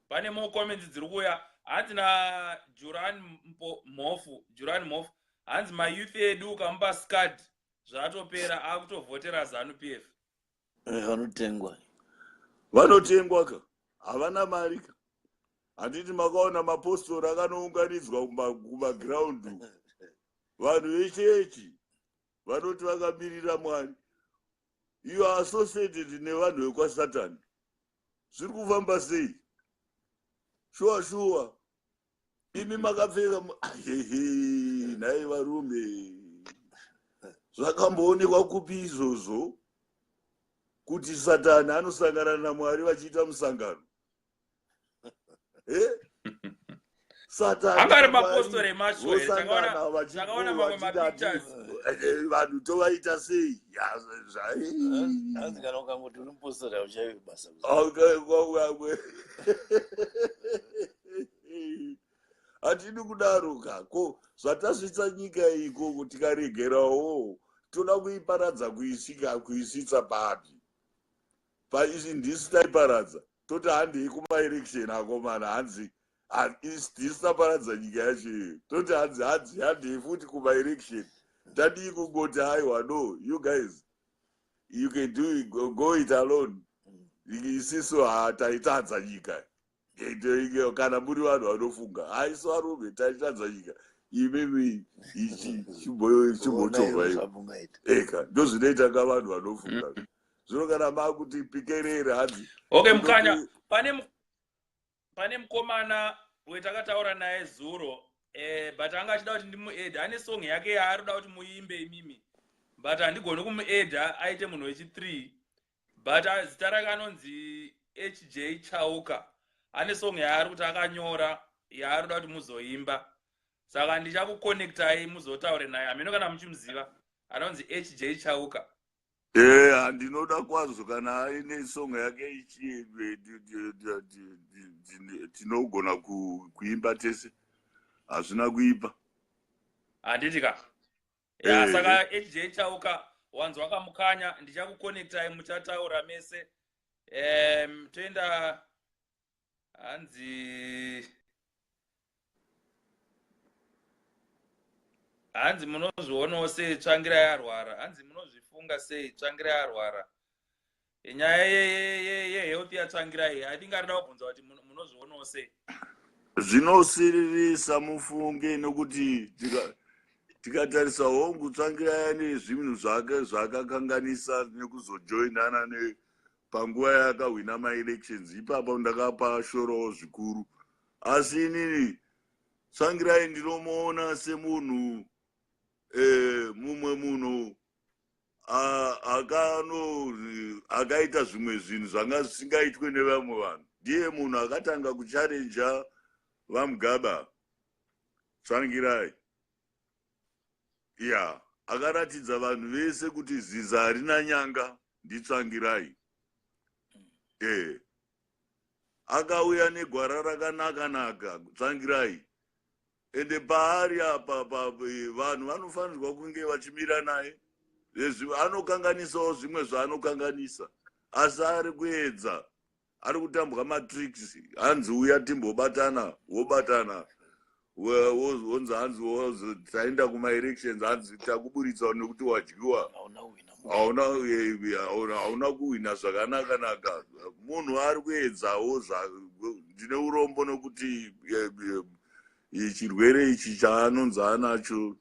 Pane more comments dziri kuuya. Hanzi naJuran Mhofu, Juran Mhofu, hanzi mayouth edu ukamupa scud, zvatopera, akutovhotera ZANU PF. Vanotengwa. Vanotengwa ka, havana mari ka. Handiti makaona mapostori akanounganidzwa kumagiraundi? Vanhu vechechi vanoti vakamirira Mwari. You are associated nevanhu vekwasatani. Zviri kufamba sei? Shuwa shuwa, imi makapfeka, ahehe, nhai varume, zvakamboonekwa kupi izvozvo kuti Satani anosangana naMwari vachiita musangano? Satani Anga ari mapostori emashure. Takaona mamwe mapictures. Vanhu tovaita sei? Hanzi kana ukangoti uri mupostori, hauchaivi basa. Okay. Hatidi kudaro ka. Ko zvatasvitsa nyika ikoko, tikaregerawo, toda kuiparadza kuisvika kuisvitsa papi? Paisi ndisi taiparadza, toti handei kumaelection akomana. Hanzi ndisi taparadza nyika yacho iyoyo, toti hanzi handei futi kumaelection. Tadii kungoti aiwa, no, you guys, you can do it, go it alone. Isisu hataitadza nyika. Kana muri vanhu vanofunga, haisu varume taitadza nyika, imimi chimbochovha. Zvamungaita. Eka, ndozvinoita ka vanhu vanofunga zvino. Kana makuti pikerere, hanzi Okay, Mukanya, pane mukomana wetakataura naye zuro, but anga achida kuti ndimuadde. Ane song yake yaari kuda kuti muimbe imimi, but handigoni kumuadda aite munhu wechi3. But zita rake anonzi HJ Chauka. Ane song yaari kuti akanyora yaari kuda kuti muzoimba, saka ndichakuconnectai muzotaure naye. Hameno kana muchimuziva, anonzi HJ Chauka. Eh, ndinoda kwazvo kana aine song yake ichi tinogona kuimba tese hazvina kuipa. Handiti ka? Ya, saka HJ Chauka wanzwa kamukanya ndichakuconnectai muchataura mese. Toenda hanzi hanzi munozvionawo sei Tsvangirai arwara, hanzi munozvifunga sei Tsvangirai arwara. Nyaya yehealth yaTsvangirai, I think arida kubvunza kuti munozvionawo sei. Zvinosiririsa mufunge nekuti tikatarisa hongu Tsvangirai ane zvinhu zvake zvaakakanganisa nekuzojoinana panguva yaakahwina maelections ipapo ndakapa shorowo zvikuru, asi inini Tsvangirai ndinomuona semunhu mumwe munhu akaita zvimwe zvinhu zvanga zvisingaitwe nevamwe vanhu. Ndiye munhu akatanga kucharenja vaMugabe, Tsvangirai. Ya, akaratidza vanhu vese kuti ziza harina nyanga ndiTsvangirai. Akauya negwara rakanaka naka Tsvangirai, ende paari apa vanhu vanofanirwa kunge vachimira naye. Anokanganisawo zvimwe zvaanokanganisa, asi ari kuedza, ari kutambwa matricks. Hanzi uya timbobatana, wobatana, wonzi hanzi taenda kumaelections, hanzi takuburitsa nekuti wadyiwa, hauna kuhwina zvakanaka naka. Munhu ari kuedzawo. Ndine urombo nekuti chirwere ichi chaanonzi anacho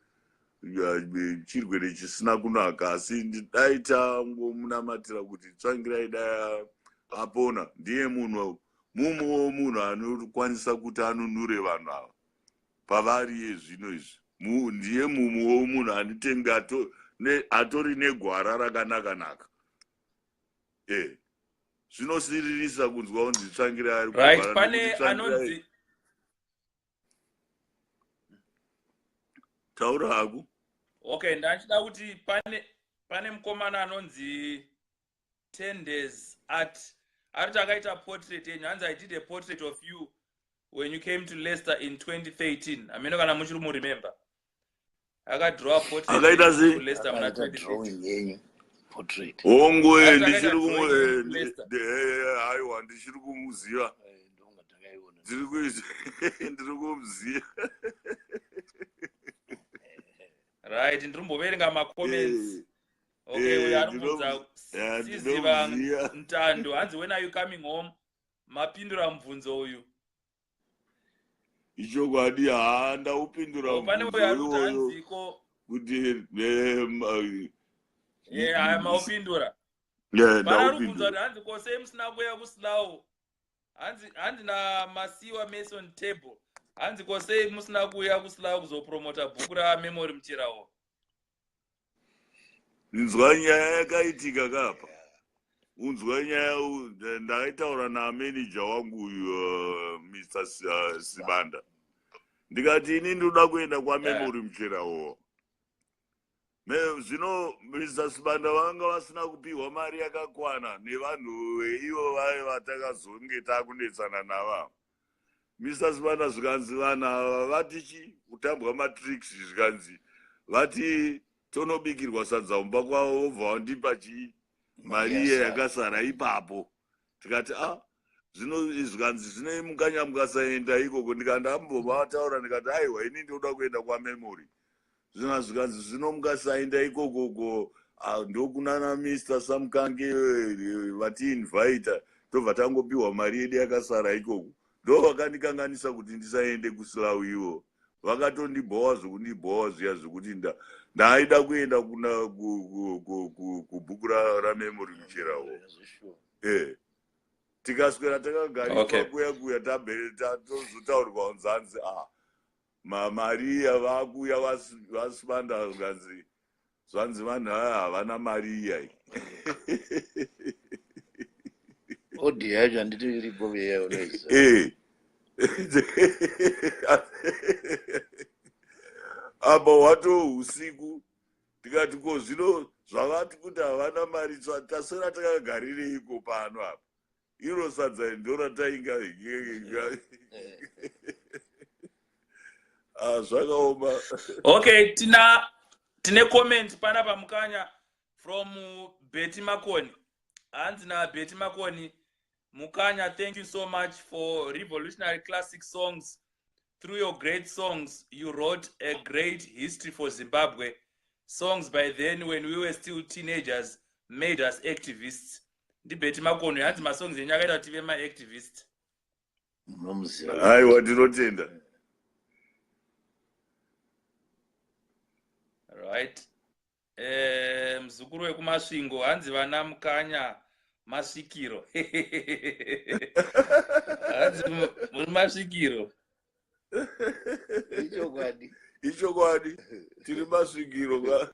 chirwere chisina kunaka, asi dai tangomunamatira kuti Tsvangirai dai apona. Ndiye munhu mumwewo munhu anokwanisa kuti anunure vanhu ava pavari yezvino izvi. Ndiye mumwewo munhu anotenge atori negwara rakanaka naka. Zvinosiririsa kunzwa kunzi Tsvangirai ari right. Pane anonzi Taura hako. Okay, ndachida kuti pane mukomana anonzi Tendes Art ariti akaita portrait yenyu. Hanzi, "I did a portrait of you when you came to Leicester in 2013." Hameno kana muchiri muremember, akadrowa portrait. Akaita sei? Leicester muna 2013. Hongu, ndichiri, aiwa, ndichiri kumuziva, ndiri kumuziva. Right, ndiri kumboverenga macomments. Okay, uyo anobvunza Siziva Ntando, hanzi, "When are you coming home?" Mapindura mubvunzo uyu. Ichokwadi, haa, ndaupindura. Pane uyo ari kuti hanziko kuti Haya, maupindura. Pane ari kubvunza kuti hanzi ko sei musina kuuya kuSlough? Hanzi naMasiwa Mason Table, hanzi ko sei musina kuuya kuSlough kuzopromota bhuku raMemory Mucherawo? Inzwa nyaya yakaitika kapa, unzwa nyaya. Ndakaitaura nameneja wangu uyu, Mr Sibanda, ndikati ini ndoda kuenda kwaMemory Mucherawo. Zvino Mr Sibanda vanga vasina kupiwa mari yakakwana nevanhu ivo vaye vatakazonge takunetsana nava Mr Sibanda. Zvikanzi vanhu ava vatichi kutambwa matricks, zvikanzi vati tonobikirwa sadza mumba kwavo, vobva vandipa chii, mari iye yakasara ipapo. Tikati a ah, zvino zvikanzi zvino mukanya mukasaenda ikoko. Ndikandambovataura, ndikati aiwa, ini ndoda kuenda kwaMemory. Zvino zvikanzi zvino mukasaenda ikokoko ndokunana Mr Samukange vatiinvita, tobva tangopiwa mari yedu yakasara ikoko. Ndo vakandikanganisa kuti ndisaende kuSlough. Ivo vakatondibhowa zvokundibhowa zviya zvekuti ndaida kuenda kuna kubhuku raMemory Mucherawo. Tikaswera takagariswa kuya kuya, tozotaurirwa kunzanzi a mari iya vakuya vaSibanda, zvikanzi zvanzi vanhu aya havana mari iyai. Audio yacho handiti iripo iya unoiziva? Eh. Apa wato usiku, tikati ko zvino Zvavati kuti havana mari taswera takagarireiko pano apa? Iro sadza ndoratainga. Ah, zvakaoma. Okay, tina tine comment panapa Mukanya from Betty Makoni. Hanzi na Betty Makoni, Mukanya, thank you so much for revolutionary classic songs. Through your great songs, you wrote a great history for Zimbabwe. Songs by then when we were still teenagers made us activists. NdiBetty Makoni, hanzi masongs enyu akaita kuti tive maactivist. Munomuziva. Aiwa, tinotenda. Right. Muzukuru wekuMasvingo hanzi vana Mukanya masvikiro. Hanzi muri masvikiro. Ichokwadi. Ichokwadi, tiri masvikiro ka.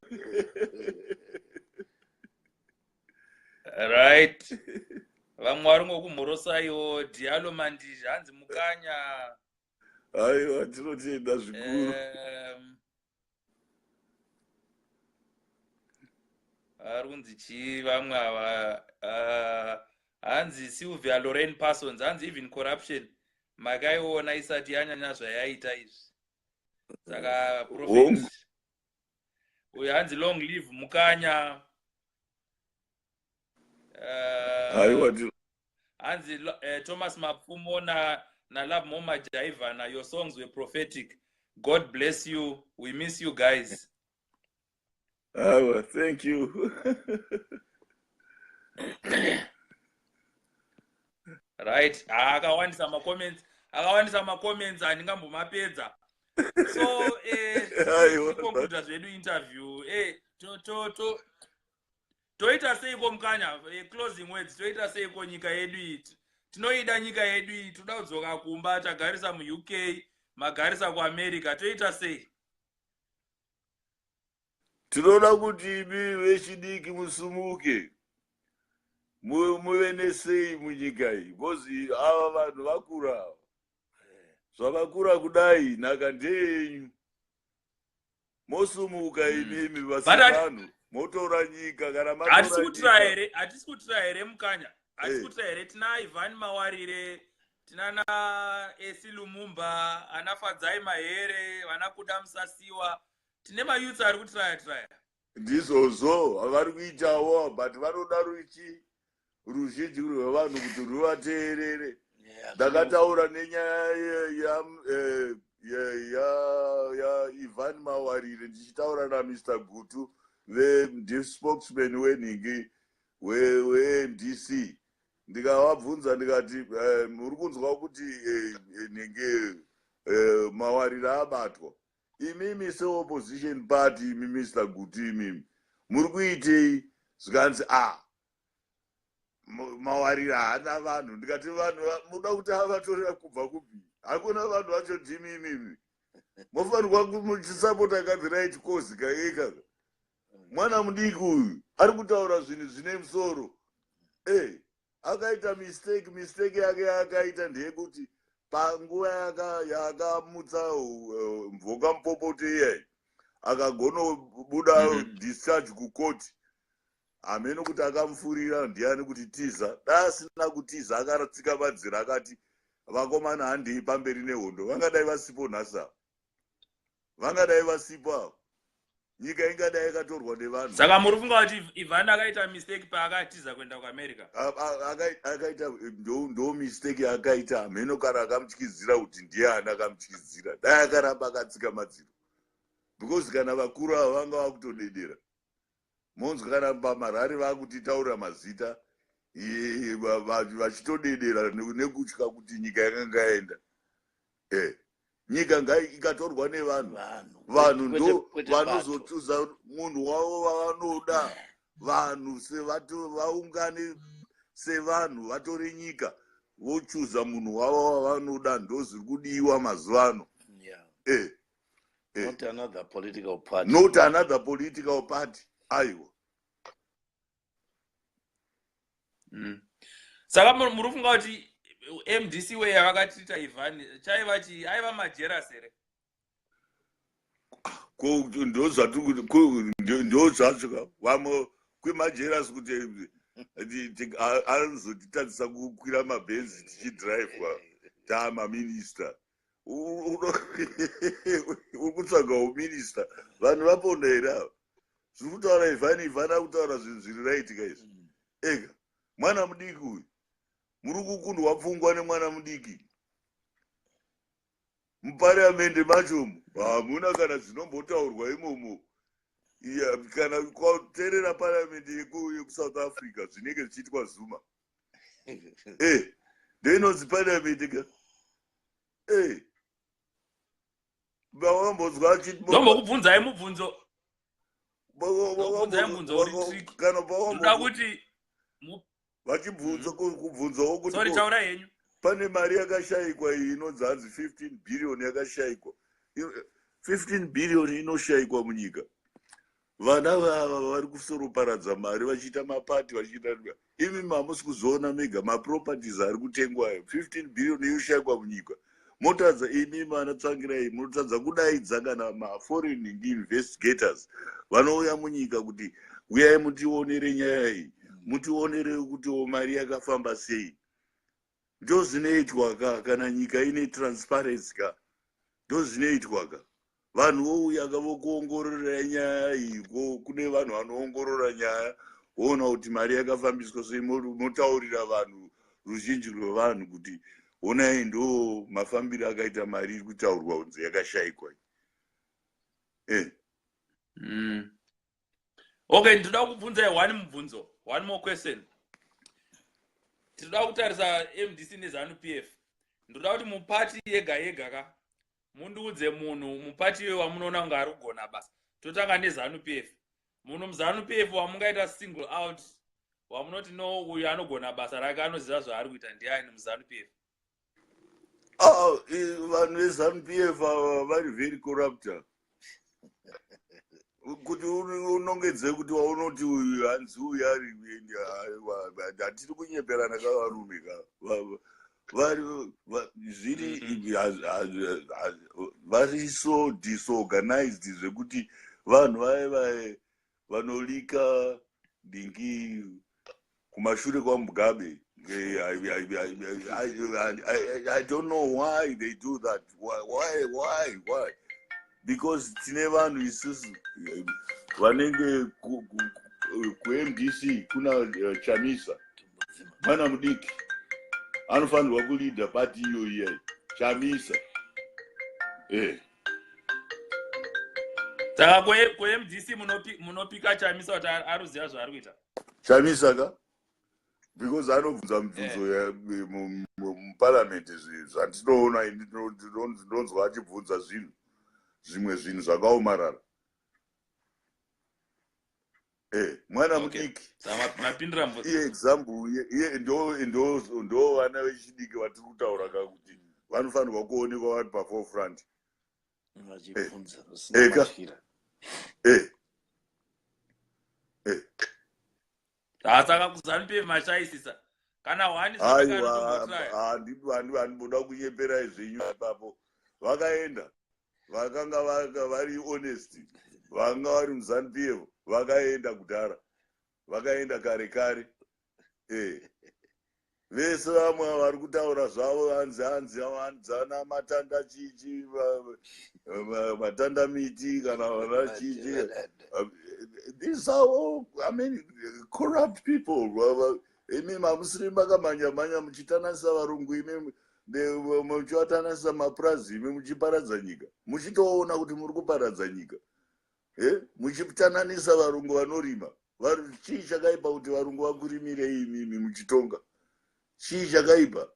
Right. Vamwe vari ngokumhorosaiwo Dialo Mandizha hanzi Mukanya. Aiwa, tinotenda zvikuru. Ari kunzi chii vamwe ava? Hanzi Sylvia Lorraine Parsons, hanzi even corruption makaiona isati yanyanya zvayaita izvi. Saka prophet Hongu. Uyu hanzi long live Mukanya. Aiwa, Hanzi Thomas Mapfumo na Love Moma Jaivana, your songs were prophetic. God bless you. We miss you guys. Aiwa, thank you. Right. Ah, akawandisa macomments, akawandisa macomments, handingambomapedza. So Aiwa. Concluda zvedu interview. To to to toita seiko Mukanya? Closing words, toita seiko nyika yedu iyi? Tinoida nyika yedu iyi, toda kudzoka kumba, tagarisa muUK, magarisa kuAmerica, toita sei? Tinoda kuti imi vechidiki musumuke, muve nesei munyika iyi, because ava vanhu vakura ava, zvavakura kudai, nhaka ndeyenyu. Mosumuka imimi vasikanu, motora nyika kana Hatisi matora kutira nyika. here? Hatisi kutira here, Mukanya? Hatisi kutira here? Tina Ivan Mawarire, tina na Esi Lumumba, ana Fadzai Mahere, vana Kuda Musasiwa, tine mayouths ari kutiraya tiraya. Ndizvozvo vari kuitawo, but vanoda ruchi ruzhinji rwevanhu kuti ruvateerere. Ndakataura nenyaya yaIvan Mawarire, ndichitaura naMr Gutu, spokesman wenhingi weMDC, ndikavabvunza ndikati, "Muri kunzwa kuti nhingi Mawarire abatwa. Imimi seopposition party, imi Mr Gutu, imimi muri kuitei?" Zvikanzi, "A, Mawarire haana vanhu." Ndikati, "Vanhu muda kuti avatorera kubva kupi? Hakuna vanhu vacho, ndimi imimi mofanirwa muchisapota kanzi right cause kaeka. Mwana mudiki uyu ari kutaura zvinhu zvine musoro." Akaita mistake. Mistake yake yaakaita ndeyekuti panguva yaakamutsa mvoka mupopoto iyai, akagonobuda discharge kukoti. Hameno kuti akamufurira ndiani kuti tiza. Dai asina kutiza, akaratsika madziro akati, "Vakomana, handei pamberi nehondo," vangadai vasipo nhasi ava, vangadai vasipo ava. Nyika ingadai yakatorwa nevanhu. Saka muri funga kuti Ivan akaita mistake paakatiza kuenda kuAmerica? Akaita ndo mistake yaakaita. Hameno kana akamutyidzira kuti ndiani akamutyidzira. Dai akaramba akatsika madziro, because kana vakuru ava vanga vakutodedera, monzwa kana pamarari vakutitaura mazita, vachitodedera nekutya kuti nyika yakanga yaenda. Nyika ngai ikatorwa nevanhu. Vanhu. Vanhu ndo Kwete bato. vanozotuza munhu wavo vavanoda. Vanhu sevato vaungane sevanhu, vatore nyika, vochuza munhu wavo wavanoda. Ndo zviri kudiwa mazuva ano. Not another political party. Not another political party, aiwa. Saka muri kufunga kuti MDC way yavakatiita Ivan chaiva chi aiva majealous here? Ndo zvacho ka, vamwe kwemajerasi kuti anozotitadzisa kukwira mabhenzi tichidhiraivhwa taamaminista. Uri kutsvaga uminista, vanhu vaponda here ava? Zviri kutaura Ivhani. Ivhani ari kutaura zvinhu zviri right ka izvi. Ega mwana mudiki uyu, muri kukundwa pfungwa nemwana mudiki. Mupariamende macho hamuna kana zvinombotaurwa imomo. Kana kwateerera pariamende yekuSouth Africa, zvinenge zvichiitwa Zuma, ndoinonzi pariamende ka. Vawambonzwa? Ndombokubvunzai mubvunzo. Ndokubvunzai mubvunzo uri tricky. Kana Ndoda kuti vachibvunza, kubvunzawo kuti Sorry, taurai henyu. Pane mari yakashayikwa iyi inonzi hanzi 15 billion yakashayikwa. 15 billion inoshayikwa munyika? Vana vava vari kusoroparadza mari vachiita mapati, vachiita. Imi hamusi kuzoona mega maproperties ari kutengwayo. 15 billion yoshayikwa munyika, motadza imi mana Tsvangirai, munotadza kudaidza kana maforeign investigators vanouya munyika kuti uyai mutionere nyaya iyi, mutionere kutiwo mari yakafamba sei. Ndo zvinoitwa ka kana nyika ine transparency ka, ndo zvinoitwa ka. Vanhu vouya ka vokuongorora nyaya iyi. Kune vanhu vanoongorora nyaya, voona kuti mari yakafambiswa sei, motaurira vanhu, ruzhinji rwevanhu, kuti onai, ndo mafambiro akaita mari iri kutaurwa kunzi yakashayikwa. Okay, ndinoda kubvunzai one mubvunzo, one more question. Tinoda kutarisa MDC neZANU PF. Ndoda kuti mupati yega yega ka mundiudze munhu mupati iyoyo wamunoona kunge ari kugona basa. Totanga neZANU PF. Munhu muZANU PF wamungaita single out, wamunoti no, uyu anogona basa rake, anoziva zvaari kuita, ndiani muZANU PF? Ah, vanhu veZANU PF ava vari very corrupt. Kuti unongedze kuti waunoti uyu hanzi uyu ari, hatiri kunyeperana kavarume ka. Vari zviri vari so disorganized zvekuti vanhu vaye vaye vanolika ndingi kumashure kwaMugabe. I don't know why they do that. Why, why, why, why? Because tine vanhu isusu vanenge kuMDC kuna Chamisa, mwana mudiki anofanirwa kuleada pati iyo iyai, Chamisa. Saka kuMDC munopika Chamisa kuti ari kuziva zvaari kuita? Chamisa ka, because anobvunza mibvunzo muparliament. Zvandinoona, ndinonzwa achibvunza zvinhu, zvimwe zvinhu zvakaomarara. Mwana mudiki. Mapindura. Iye example, iye ndo vana vechidiki vatiri kutaura ka kuti vanofanirwa kuonekwa vari paforefront. Vachibvunza zvisina Eka. matyira. Ha, saka kuZANU PF mashayisisa kana one? Aiwa, handimboda kunyeperai zvenyu ipapo. Vakaenda vakanga vari honest, vanga vari muZANU PF, vakaenda kudhara, vakaenda kare kare. Vese vamwe vari kutaura zvavo hanzi hanzi hanzana matanda chichi, matanda miti kana vana chichi, these are all, I mean, corrupt people. Imi mamusiri makamhanya mhanya muchitananisa varungu, imi muchivatananisa mapurazi, imi muchiparadza nyika, muchitoona kuti muri kuparadza nyika. Muchitananisa varungu vanorima. Chii chakaipa kuti varungu vakurimirei imimi muchitonga? Chii chakaipa?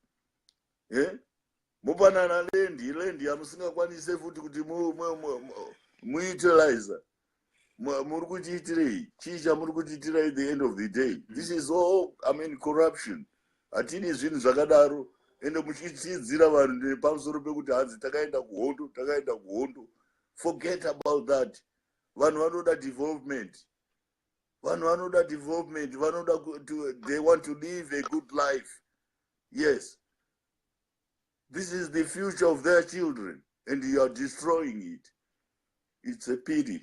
Mupanana land, land yamusingakwanise futi kuti muutilize. Muri kutiitirei? Chii chamuri kutiitira? At the end of the day, this is all, I mean, corruption. Hatidi zvinhu zvakadaro. Ende muchitsidzira vanhu nepamusoro pekuti hanzi takaenda kuhondo, takaenda kuhondo. Forget about that. Vanhu vanoda development, vanhu vanoda development, vanoda they want to live a good life. Yes, this is the future of their children and you are destroying it. It's a pity.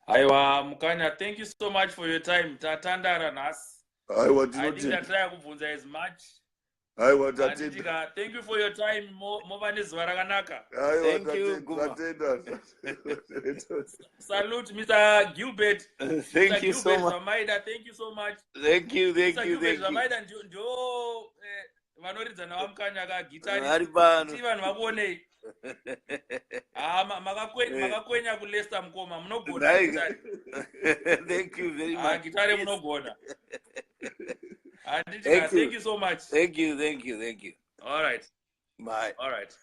Aiwa Mukanya, thank you so much for your time. Tatandara nhasi. Aiwa, I think tinotenda. Ndatry kubvunza as much. Aiwa, tatenda. Handitika, thank you for your time. Mova nezuva rakanaka. Aiwa. Thank you, Guma. Tatenda. Salute Mr. Gilbert. Thank Mr. you so Gilbert much. Zvamaida, thank you so much. Thank you, thank Mr. you, Gilbert thank you. Zvamaida ndio vanoridza naVaMukanya kagitari. Vari pano. Ti vanhu vakuonei. Ah, makakwenya kuLeicester, mukoma, munogona Right. gitari. Thank you very Ah, much. gitare Yes. munogona. Handitika, Thank you. thank you so much. Thank you, thank you, thank you. All right. Bye. All right.